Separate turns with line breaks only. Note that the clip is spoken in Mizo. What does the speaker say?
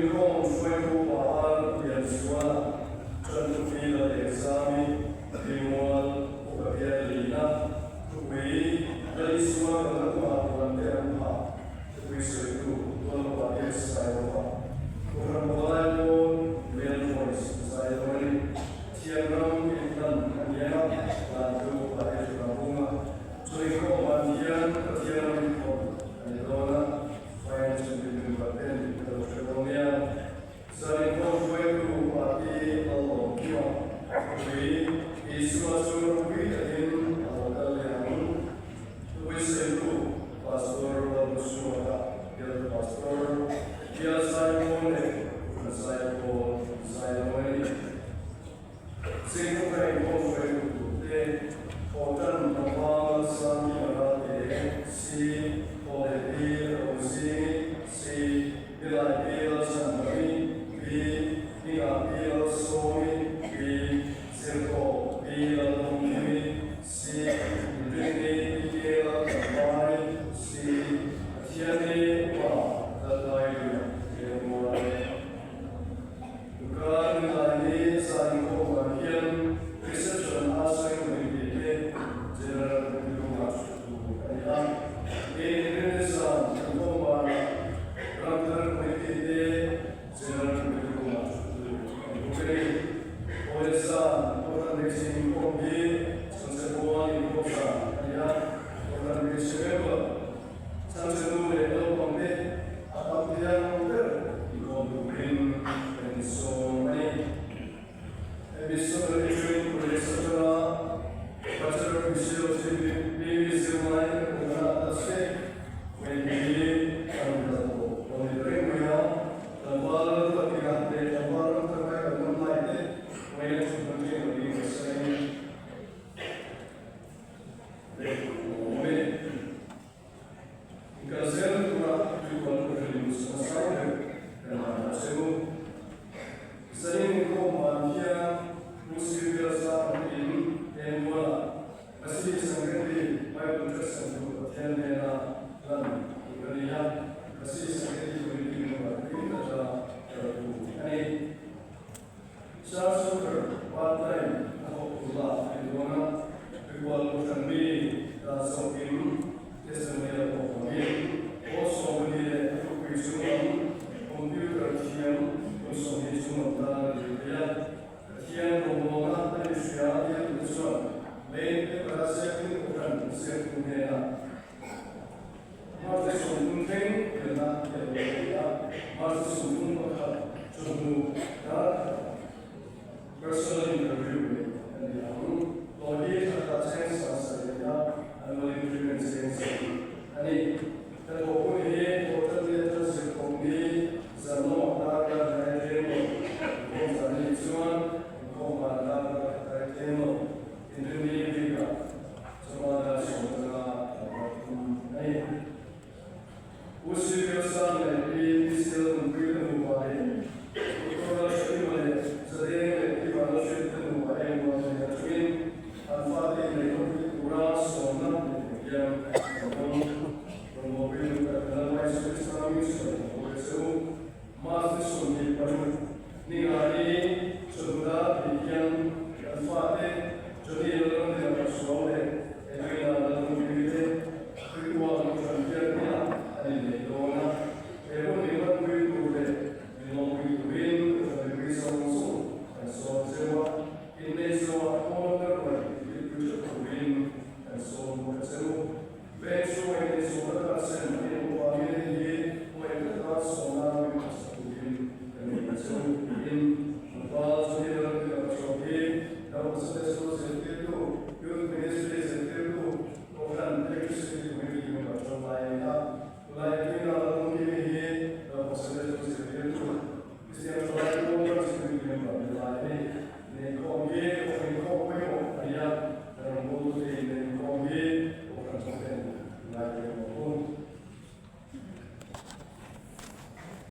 Inkhawm hruaitu Paal Liansuala chuan thupui la leh zami Rimual Upa Bial Lina thupui Lalisua kan ramah puan te an phah thupui sawitu Tual Upa Bial Sailova Kohhran Pawlai Pawl Male Voice Zaidawn Thiam ram inhlan a nia Lantu Upa Ezra Bunga chu inkhawm an hian Pathian ram inkhawm a ni dawn a. Financial member ten ka lo hre dawn nia. Zaninkhawm hruaitu party a lawm kim a, thupui Isua chu ropui takin a lo kal leh ang. Thupui sawitu Pastor Lalmusuaka, Bialtu Pastor, Bial Zaipawl leh Kohhran Zaipawl Zailawn a ni. Zingkhawka inkhawm hruaitu turte Hotan Tlangval Sangi Maralte, C. Thawhleh Pi Rozingi, C. Nilai Pi Lalchhandami, B. Hminga Pi Lalsawmi, B. Zirtawp Pi Lalhawmhimi, C. Inrinni Pi K Laltlangvali, C. Pathianni Upa Lallailuia Lengmual. Kan Laini Zainkhawmah hian reception a sawi mai tih te General Committee-ah hrilh tur a ni a. Kei Renaissance Inkhawmah Ramthar Committee te General Committee-ah hrilh tur a ni bawk a ni. Awlehsan Kohhran Hmeichhe Inkhawm hi Changchebual Inkhawm zan a ni a, Kohhran Hmeichhe member Changche nu leh naupang te a tam thiang ber inkhawm turin kan insawm a ni. He Missionary Training College atanga Bachelor of Missiology BB zirlai kan awmna a ta che mai hi kan rawn kal tawh lo ni ta reng mai a. Tlangval ruatina leh tlangval ram tangkai kan ngam lai te mai a thut kan thleng lo ni ka sawi. Sir Soccer part time a thawk tur lah a ni dawn a, Ritual Kohhran mi dan zawkin testimonial pawh hmangin aw 40 leh a thupui chung lam computer thiam kum 20 chung lam tan a dil thei a. Pathian rawngbawlna a ni hria a tia tute chuan main paper a ziakin Kohhran ziaktu hnenah March 30 thleng pianna hi a lo thei a, March 31 chawhnu dar khatah personal interview neih a ni ang. Hlawh hi thla khat cheng sang sarih a ni a, annual increment cheng sarih a ni. Hnathawh hun hi Hotel te atang zirkhawm ni zan lamah dar khat hnai tlem lo, inkhawm zan a nih chuan inkhawm van dar khat hnai tlem lo. Inrinni bikah chawhma dar 10 atanga dar 3 a ni. U Sylvia Sang leh Pi Michelle Nunpui te nupa leh Doctor Lalhreima leh Zadeng leh Pi Vanlalhriat te nupa eng rual hnen atangin an fate inneih ropui tura sawmna nei thei hian an awm. Rawngbawlpui Luka Lalmai Sawisa Minister Rawngbawlpui che u Mas ni 20.